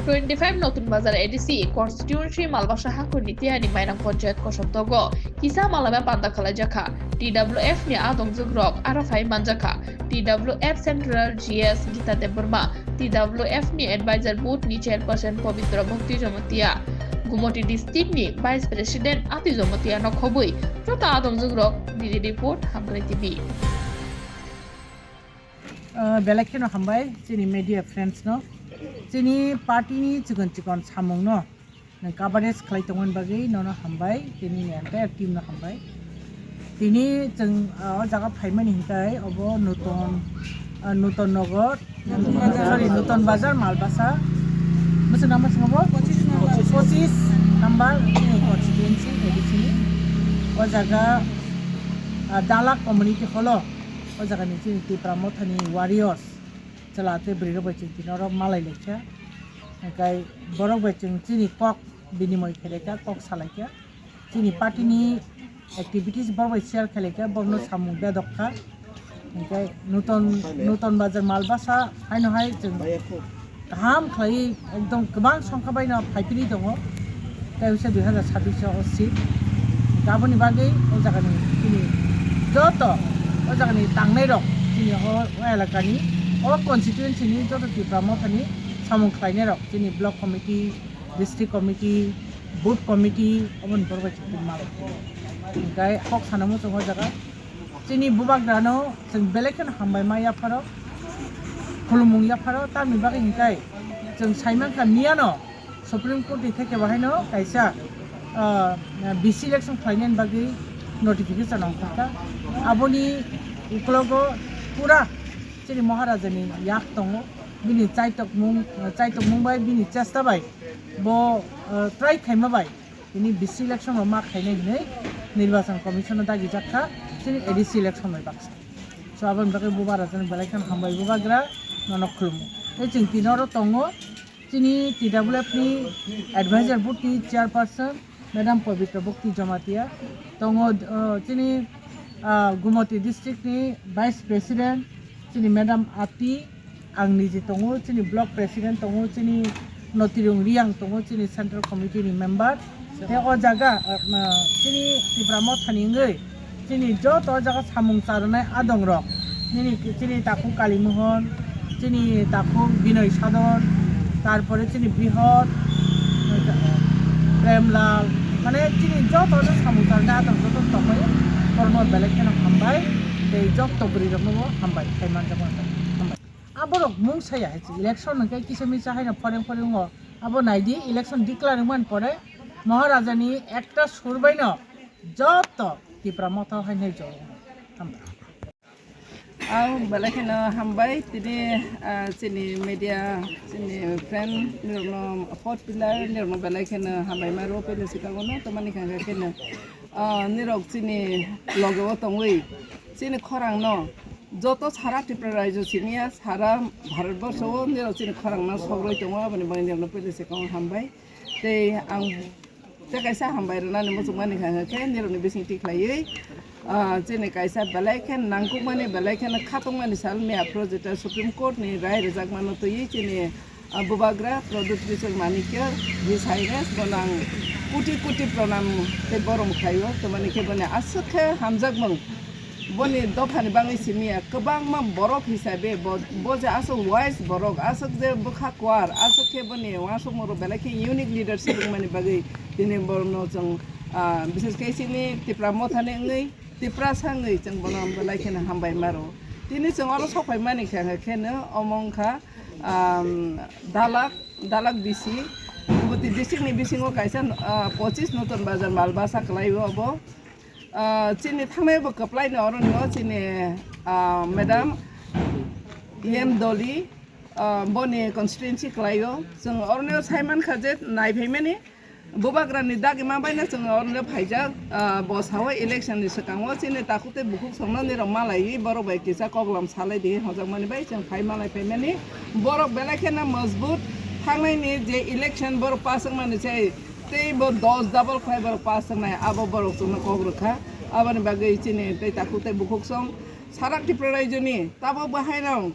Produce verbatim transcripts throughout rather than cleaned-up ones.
Twenty five Notun Bazar A D C constituency Malbasa Hakhorni Tiyani Mainang Panchayat kosom togo kisa malaima panda khalaijakha. T W F ni adongjwk rok aro phai manjakha. T W F Central G S Gita Debbarma, T W F ni Advisor Board ni Chairperson Pabitra Bhakti Jamatia, Gumoti District ni Vice President Ati Jamatia no khobwi joto adongjwk rok. Bureau Report, Hamkrai T V. Ah, belai kheno hambai chini media friends no. Chini party ni chikon chikon samung no nwng coverage khlai tongmani bagwi nono hambai, tini ni entire team no hambai. Tini chwng, ah, o jaga phaimani hinkai obo Nuton, ah, Nuton Nagar, sorry, Nuton Bazar Malbasa. Bwswk number swngo bo? Pochis number. Pochis number chini constituency A D C ni. O jaga, ah, Dalak community hall o. O jaga ni chini Tipra Motha ni warriors, chwla tei bwrwi rok bai chwng tini oro malai lai kha. Hinkhe borok bai chwng chini kok binimoi khlai kha, kok salai kha. Chini party ni activities borok bai share khlai kha, borok no samung bedok kha. Hinkhe Nuton, Nuton Bazar Malbasa haino hai chwng kaham khlaiwi ekdom kwbang songkha bai no phaiphilwi tongo. Tei wngsa dui hazar sabbish o seat. Aboni bagwi o jagani chini joto o jagani tangnai rok chini o, o elakani, o constituency ni joto Tipra Mothani samung khlainai rok chini block committee, district committee, booth committee, oboni borok bai chwng tini malai. Hinkhe kok sana muchung o jaga. Chini bubagrano chwng belai kheno hambai ma yapharo, khulumung yapharo, tamni bagwi hinkhe chwng saimankha miyano Supreme Court ni theke bo haino kaisa, ah, B C election khlainani bagwi notification ongkha kha. Aboni uklogo pura chini Maharajani yak tongo, bini chaitokmung, chaitokmung bai, bini chesta bai bo, ah, try khaima bai. Tini B C election rok ma khainai hinwi Nirbachan Commission o dagi jak kha, chini A D C election bai baksa. So aboni bagwi bubagrano belai kheno hambai, bubagra nono khulumo. Tei chwng tini oro tongo, chini T W F ni advisor board ni chairperson Madam Pabitra Bhakti Jamatia tongo, uh, chini, uh, Gumoti district ni vice president chini Madam Ati, ang niji tongo, chini block president tongo, chini Notirung Riang tongo, chini central committee ni member. Tei o jaga, ah, ma, chini Tipra Mothani wngwi chini joto o jaga samung charwnai adongrok, nini chini takhuk Kalimohon, chini takhuk Binoy Sadon, tarpore chini Brihot, Premlal, mane chini joto o jaga samung charwnai adongrok joto tongmani borokno belai kheno hambai, tei joto bwrwirokno bo hambai, hambai. A borok mung saya hai se election hwnkhe kisa misa haino phoreng phoreng o abo naidi election declare wngmani pore Maharajani ekta sur baino joto Tipra Motha hai nai joro. Hambai. Ang belai kheno hambai tini, ah, chini media, chini friend nirokno, fourth pillar nirokno belai kheno hambai ma rwo pele sikang ono to mani khang kheno, ah, nirok chini loge o tongwi chini khorang no joto sara Tripura rajyo simi ya, sara Bharat borsho o nirok chini khorang no sogroi tongo, aboni bagwi nirokno pele sikang hambai. Tei ang tei kaisa hambai rwnani muchungmani hwnka khe nirokni bising tikhlaiwi, ah, chini kaisa belai khe nangkukmani, belai kheno khatungmani sal miya phuru jeta Supreme Court ni rai rwjakmano twiwi chini, ah, bubagra Pradyut Kishore Manikya, His Highness bono ang koti koti pranam tei borom khlaio. Tamani khe boni aswk khe hamjakmung. Boni dophani bagwi simi ya, kwbangma borok hisabe bo, bo je aswk wise borok, aswk je bwkha kwar, aswk khe boni uansukmung rok belai khe unique leadership wngmani bagwi tini borokno chwng, ah, bises khe chini Tipra Mothani wngwi, Tiprasa wngwi chwng bono belai kheno hambai maro. Tini chwng oro sok phaimani khe, khe, kheno omo wngkha, um, Dalak, Dalak B C, Gumoti district ni bisingo kaisa, ah, pochis Nutun Bazar Malbasa kwlaio obo. Ah, chini thangnai bo kwplai no oro no chini, ah, madam E M Doli, ah, boni constituency kwlaio. Chwng oro no sai mankha je nai phaimani bubagra ni dagi ma bai no chwng oro no phaijak, ah, bo sao election ni swkango chini takhuk tei bukhuk song no nirok malaiwi borok bai kisa koklam salai di hwnjakmani bai chwng phai malai phaimani borok belai kheno majbut thangnai ni je election borok pass wngmani se Tei bo dos double khlai borok pass wngnai, abo borok chwngno kok rwkha. Aboni bagwi chini tei takhuk tei bukhuk song sarak Tripura raijo ni tabok bo haino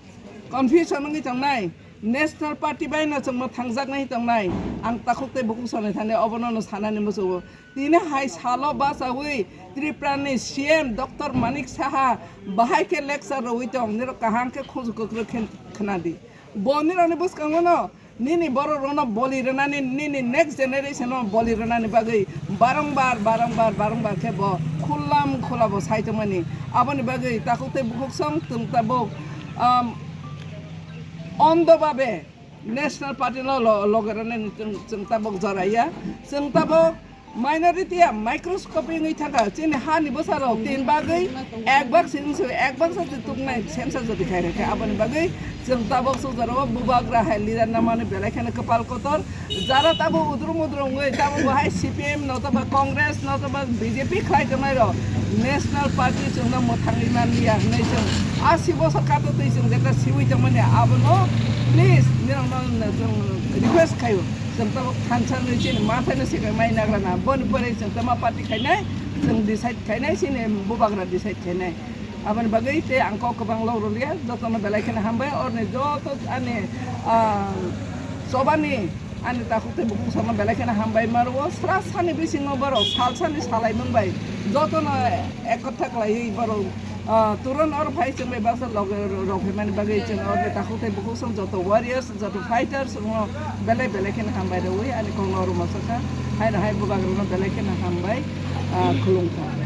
confusion wngwi tongnai. National Party bai no chwngno thangjaknai tongnai, ang takhuk tei bukhuk sonai thani obono no sanani muchungo. Tini hai salo bachawi Tripura ni C M Doctor Manik Saha bahai khe lecture rwui tong, nirok kaham khe khunju kwkrwk khe khwnadi. Bo nirokni bwskango no nini borok rokno boli rwnani, nini next generation no boli rwnani bagwi barongbar, barongbar, barongbar khe bo khulam khula bo sai tongmani. Aboni bagwi takhuk tei bukhuk song chwng tabuk, um, ondo babe National Party no lo-, loge rwnani chwng, chwng tabuk joraiya. Chwng tabuk minority ya microscopic wngwi thangkha. Chini hani bwsarok tin bagwi ek bak sing se ek bak sa tuknai sensa jodi khai rwkha. Aboni bagwi chwng tabuk sujaro bubagra hai leader namani belai kheno kwpal kotor. Jara tabuk udrum udrum wngwi tabuk bo hai C P M no toba Congress no toba B J P khlai tongnairok National Party chwngno mwthangwi manliya hwnwi chwng asi bosor kato twi chwng jeta siwi tongmani abono please nirokno chwng request khaio. Chwng tabuk thansa nwi chini ma phaino sikha mai nagra na. Boni pore chwng tama party khainai, chwng decide khainai, chini bubagra decide khainai. Aboni bagwi tei ang kok kwbang lok rwliya, jotono belai kheno hambai, orni joto ani, ah, chobani ani takhuk tei bukhuk sono belai kheno hambai ma rwo. Sra sani bisingo borok sal sani salai mung bai jotono ekotha khlaiwi borok, ah, turon oro phai chwng bai baksa lok rw-, rw phaimani bagwi chwng orni takhuk tei bukhuk song joto warriors, joto fighters rokno belai belai kheno hambai rwui ani kokno oro masa kha. Haino hai bubagrano belai kheno hambai, ah, khulumkha.